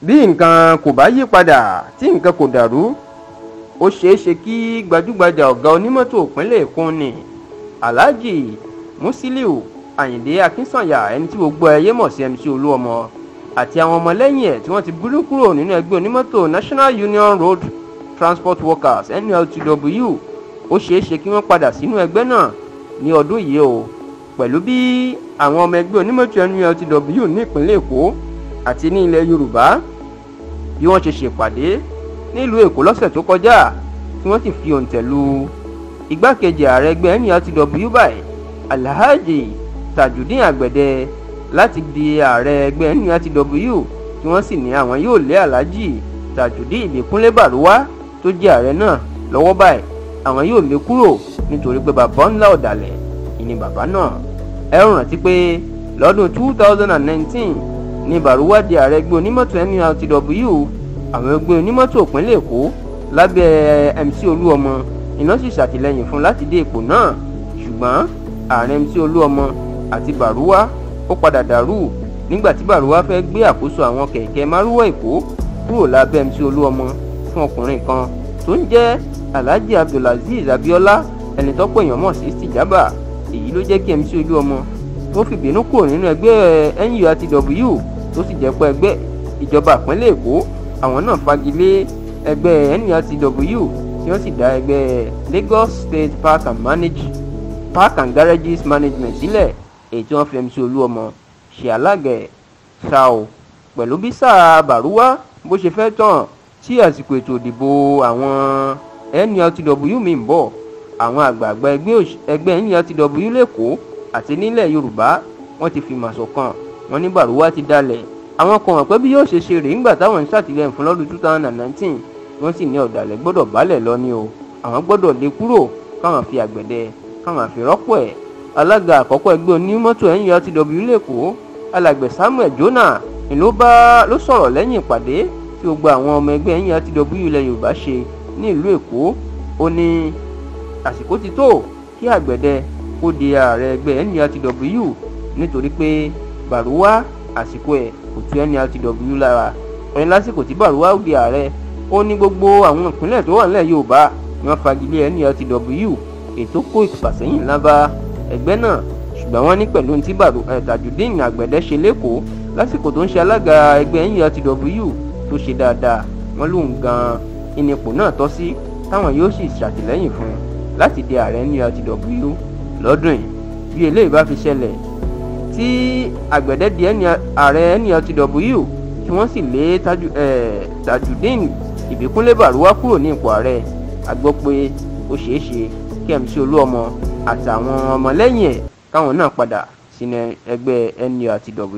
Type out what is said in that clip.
Bí nǹkan kò bá yí padà, tí nǹkan kò dàrú, ó ṣeé ṣe kí gbajúgbajà ọ̀gá onímọ́tò ìpínlẹ̀ Èkó ní Alhaji Musiliu Ayinde Akinsanya, ẹni tí gbogbo ayé mọ̀ sí MC Olúọmọ, àti àwọn ọmọlẹ́yìn ẹ̀ tí wọ́n ti búrú kúrò nínú ẹgbẹ́ onímọ́tò National Union Road Transport Workers NURTW, ó ṣeé ṣe kí wọ́n padà sínú ẹgbẹ́ náà ní ọdún yìí o. Pẹ̀lú bí àwọn ọmọ ẹgbẹ́ onímọ́tò NURTW ní ìpínlẹ̀ Èkó àti ní ilẹ̀ Yorùbá bí wọ́n ṣe ṣèpàdé nílùú Èkó lọ́sẹ̀ tó kọjá, tí wọ́n sì fi òǹtẹ̀ lu igbákejì ààrẹ ẹgbẹ́ NURTW báyìí, Alhaji Tajudeen Agbede, láti di ààrẹ ẹgbẹ́ NURTW, tí wọ́n sì ní àwọn yóò lé Alhaji Tajudeen Ìbíkúnlé Bàrúwá tó jẹ́ ààrẹ náà lọ́wọ́ báyìí, àwọn yóò lé kúrò nítorí pé bàbá ńlá ọ̀dàlẹ̀ ìní bàbá náà. Ẹ rántí pé lọ́dún 2019 ní Bàrúwá di ààrẹ ẹgbẹ́ onímọ́tò NURTW. Àwọn ẹgbẹ́ onímọ́tò ìpínlẹ̀ Èkó lábẹ́ MC Olúọmọ iná sì ṣàtìlẹ́yìn fún láti dé ipò náà, ṣùgbọ́n ààrẹ MC Olúọmọ àti Bàrúwá ó padà dàrú nígbà tí Bàrúwá fẹ́ gbé àkóso àwọn kẹ̀kẹ́ márúwá Èkó kúrò lábẹ́ MC Olúọmọ fún ọkùnrin kan tó ń jẹ́ Alhaji Abdulazeez Abiola, ẹni tọ́pọ̀ èèyàn mọ̀ sí Tìjàbà. Èyí ló jẹ́ kí MC Olúọmọ tó fìbínú kúrò nínú ẹgbẹ́ NURTW, tó sì jẹ́ pé ẹgbẹ́ ìjọba ìpínlẹ̀ Èkó àwọn náà fagilé ẹgbẹ́ NURTW, tí wọ́n sì dá ẹgbẹ́ Lagos State Park and Garages Management sílẹ̀, èyí tí wọ́n fi MC Olúọmọ ṣe alága ẹ̀. Ṣá o, pẹ̀lú bí sáà Bàrúwá bó ṣe fẹ́ tán tí àsìkò ètò ìdìbò àwọn NURTW mi ń bọ̀, àwọn àgbààgbà ẹgbẹ́ NURTW lẹ́kọ̀ọ́ àti nílẹ̀ Yorùbá wọ́n ti fi màsọ̀ kan, wọ́n ní Bàrúwá ti dalẹ̀. Àwọn kan wọ́n pé bí yóò ṣe ṣe rèé ńgbà táwọn ń ṣàtìlẹ́yìn fún lọ́dún 2019, wọ́n sì ní ọ̀dàlẹ̀ gbọ́dọ̀ bálẹ̀ lọ ni o, àwọn gbọ́dọ̀ lé kúrò káwọn fi Àgbẹ̀dẹ káwọn fi rọ́pò ẹ̀. Alága àkọ́kọ́ ẹgbẹ́ onímọ́tò NURTW lẹ́kọ̀ọ́, alàgbẹ̀ Samuel Jonah ló sọ̀rọ̀ lẹ́yìn ìpàdé tí gbogbo àwọn ọmọ ẹgbẹ́ NURTW ilẹ̀ Yorùbá ṣe ní ìlú Èkó. Ó ní àsìkò ti tó kí Àgbẹ̀dẹ kó di ààrẹ ẹgbẹ́ NURTW nítorí pé Bàrúwá àsìkò ẹ̀ kò tú NURTW lára. Ó ní lásìkò tí Bàrúwá di ààrẹ, ó ní gbogbo àwọn ìpínlẹ̀ tó wà nílẹ̀ Yorùbá ni wọ́n fagilé NURTW, ètò kó ìfàsẹ́yìn ńlá bá ẹgbẹ́ náà. Ṣùgbọ́n wọ́n ní pẹ̀lú tí Tajudeen Àgbẹ̀dẹ ṣe lẹ́kọ̀ọ́ lásìkò tó ń ṣe alága ẹgbẹ́ NURTW tó ṣe dáadáa, wọ́n lóun gan-an ìnipò náà tọ́ sí, táwọn yóò sì ṣàtìlẹ́yìn fún un láti di ààrẹ NURTW lọ́dún yìí. Bí eléyìí bá fi ṣẹlẹ̀ tí Àgbẹ̀dẹ di ààrẹ NURTW tí wọ́n sì lé Tajudeen Ìbíkúnlé Bàrúwá kúrò ní ipò ààrẹ, a gbọ́ pé ó ṣeé ṣe kí MC Olúọmọ àtàwọn ọmọlẹ́yìn ẹ̀ káwọn náà padà sínú ẹgbẹ́ NURTW.